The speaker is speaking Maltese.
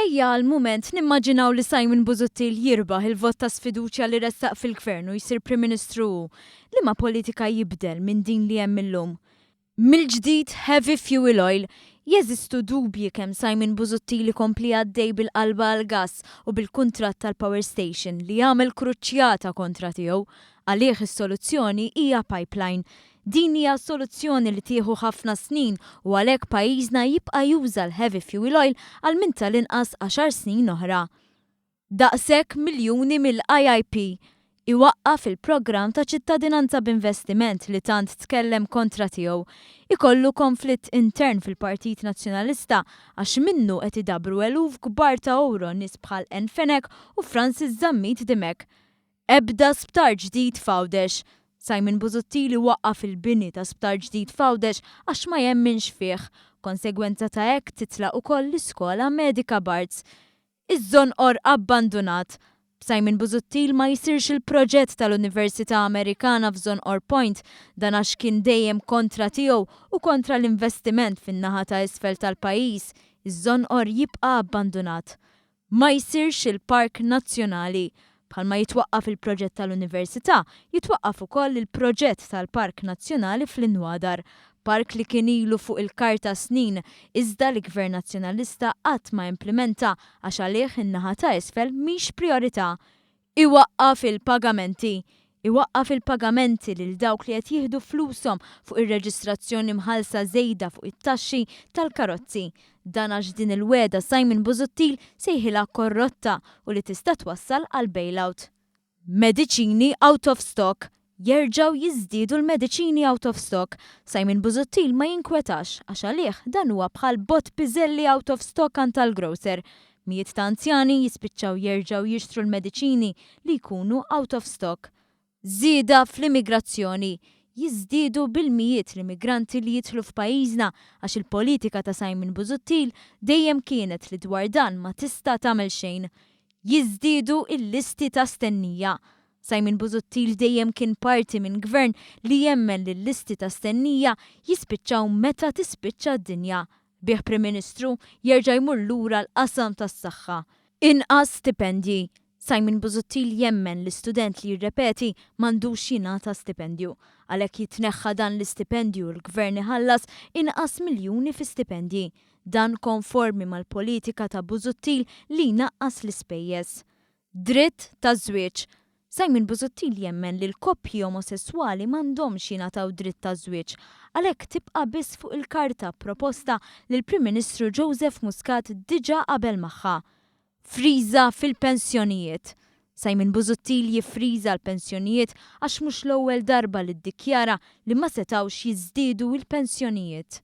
Ejja għal mument nimmaġinaw li Simon Busuttil jirbaħ il-vot ta' sfiduċja li ressaq fil-Gvern u jsir Prim Ministru hu. Liema politika jibdel minn din li hemm illum? Mill-ġdid heavy fuel oil. Jeżistu dubji kemm Simon Busuttil ikompli għaddej bil-qalba għall-gass u bil-kuntratt tal-power station li għamel kruċjata kontra tiegħu. Għalih is-soluzzjoni hija pipeline. Din hija soluzzjoni li tieħu ħafna snin u għalhekk pajjiżna jibqa' juża l-heavy fuel oil għal minn tal-inqas għaxar snin oħra. Daqshekk miljuni mill-IIP. Iwaqqaf il-programm ta' ċittadinanza b'investiment li tant tkellem kontra tiegħu. Ikollu konflitt intern fil-Partit Nazzjonalista għax minnu qed idabbru eluf kbar ta' ewro nies bħal Ann Fenech u Francis Zammit Dimech. Ebda sptar ġdid f'Għawdex. Simon Busuttil iwaqqaf il-bini ta' sptar ġdid f'Għawdex għax ma jemminx fih. Konsegwenza ta' hekk titlaq ukoll l-iskola medika Barts. Iż-Żonqor abbandunat. B'Simon Busuttil ma jsirx il-proġett tal-Università Amerikana f'Żonqor Point, dan għax kien dejjem kontra tiegħu u kontra l-investiment fin-naħa ta' isfel tal-pajjiż. Iż-Żonqor jibqa' abbandunat. Ma jsirx il-Park Nazzjonali. Bħalma jitwaqqaf il-proġett tal-Università, jitwaqqaf ukoll il-proġett tal-Park Nazzjonali fl-Inwadar. Park li kien ilu fuq il-karta snin, iżda li Gvern Nazzjonalista qatt ma implimenta għax għalih in-naħa ta' isfel mhix prijorità. Iwaqqaf il-pagamenti. Iwaqqaf il-pagamenti lil dawk li qed jieħdu flushom fuq ir-reġistrazzjoni mħallsa żejda fuq it-taxxi tal-karozzi. Dan għax din il-wegħda Simon Busuttil sejħilha korrotta u li tista' twassal għal bailout. Mediċini out of stock. Jerġgħu jiżdiedu l-mediċini out of stock. Simon Busuttil ma jinkwetax għax għalih dan huwa bħal bott piżelli out of stock għand tal-grocer. Mijiet ta' anzjani jispiċċaw jerġgħu jixtru l-mediċini li jkunu out of stock. Żieda fl-immigrazzjoni. Jiżdiedu bil-mijiet l-immigranti li jidħlu f'pajjiżna għax il-politika ta' Simon Busuttil dejjem kienet li dwar dan ma tista' tagħmel xejn. Jiżdiedu l-listi ta' stennija. Simon Busuttil dejjem kien parti minn gvern li jemmen li l-listi ta' stennija jispiċċaw meta tispiċċa d-dinja. Bih Prim Ministru jerġa' jmur lura l-qasam tas-saħħa. Inqas stipendji. Simon Busuttil jemmen li student li jirrepeti m'għandux jingħata stipendju. Għalhekk jitneħħa dan l-istipendju u l-gvern iħallas inqas miljuni fi stipendji. Dan konformi mal-politika ta' Busuttil li jnaqqas l-ispejjeż. Dritt taż-żwieġ. Simon Busuttil jemmen li l-koppji omosesswali m'għandhomx jingħataw dritt taż-żwieġ. Għalhekk tibqa' biss fuq il-karta proposta li l-Prim Ministru Joseph Muscat diġà qabel magħha. Friża fil-pensjonijiet. Simon Busuttil jiffriża l-pensjonijiet għax mhux l-ewwel darba li ddikjara li ma setgħux jiżdiedu l-pensjonijiet.